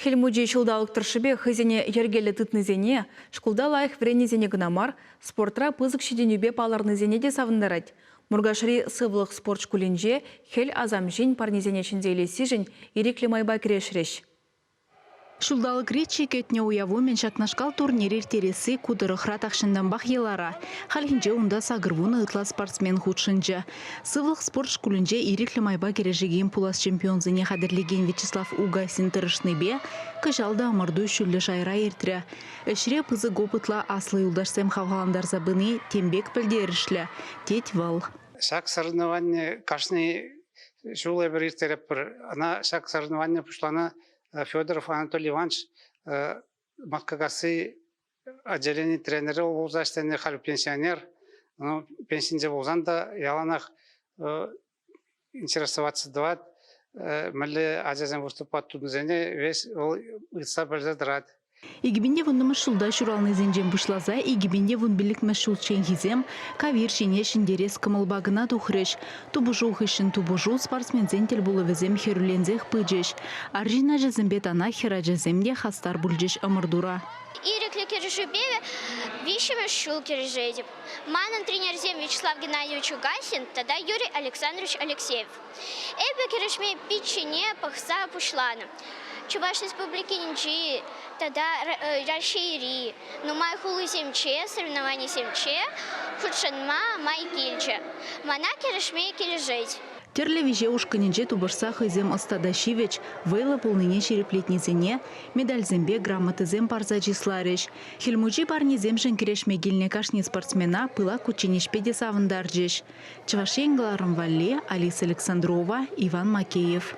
Хӗл Мучи ҫулталӑк тӑршшӗпе хӑйсене йӗркеллӗ тытнисене, шкулта лайӑх вӗреннисене кӑна мар, спортра пысӑк ҫитӗнӳпе палӑрнисене те савӑнтарать. Муркашри Сывлӑх спорт шкулӗнче хӗл асамҫин парнисене ҫӗнсе илессишӗн ирӗклӗ майпа кӗрешрӗҫ. Ҫулталӑкри чи кӗтнӗ уяв умӗн ҫакнашкал турнир ирттересси ку тӑрӑхра тахҫантанпах йӑлара. Хальхинче унта 80 ытла спортсмен хутшӑнчӗ. Сывлӑх спорт шкулӗнче ирӗклӗ майпа кӗрешекен пулас чемпионсене хатӗрлекен Вячеслав Угасин тӑрӑшнипе кӑҫал та ӑмӑрту ҫӳллӗ шайра иртрӗ. Ӗҫре пысӑк опытлӑ аслӑ юлташсем хавхалантарса пыни тем пек пӗлтерӗшлӗ, тет вӑл. Ҫак соревнование кашни ҫул эпир ирттеретпӗр. Ӑна ҫак соревнование пуҫланӑ Федоров Анатолий Иванович Москакасси отделени тренерӗ пулса ӗҫленӗ, халь пенсионер. Ну, пенсинче пулсан та яланах интересоваться тӑвать. Мӗнле ачасем выступать тунисене весь вӑл ыйтса пӗлсе тӑрать. 2010-мӗш ҫулта ҫуралнисенчен пуҫласа 2015-мӗш ҫулчченхисем кавир ҫине ҫӗнтерес кӑмӑлпа кӑна тухрӗҫ. Тупӑшу хыҫҫӑн тупӑшу спортсменсен тӗлпулӑвӗсем хӗрӳленсех пычӗҫ. Арҫын ачасемпе танах хӗрачасем те хастар пулчӗҫ ӑмӑртура. Ирӗклӗ кӗрешӳпе виҫҫӗмӗш ҫул кӗрешетӗп. Манӑн тренерсем Вячеслав Геннадьевич Угасин тата Юрий Александрович Алексеев. Эпӗ кӗрешме пиччене пӑхса пуҫланӑ. Чӑваш Республикинчи тата Раҫҫейри нумай хулисенче, соревнованисенче хутшӑнма май килчӗ. Мана кӗрешме килӗшет. Тӗрлӗ виҫе ушкӑнӗнче тупӑшса хӑйсем ӑста та ҫивӗч, вӑйлӑ пулнине ҫирӗплетнисене медальсемпе грамотӑсем парса чысларӗҫ. Хӗл Мучи парнисемшӗн кӗрешме килнӗ кашни спортсмена пылак кучченеҫпе те савӑнтарчӗҫ. Чӑваш Ен кӑларӑм валли Алиса Александрова, Иван Макеев.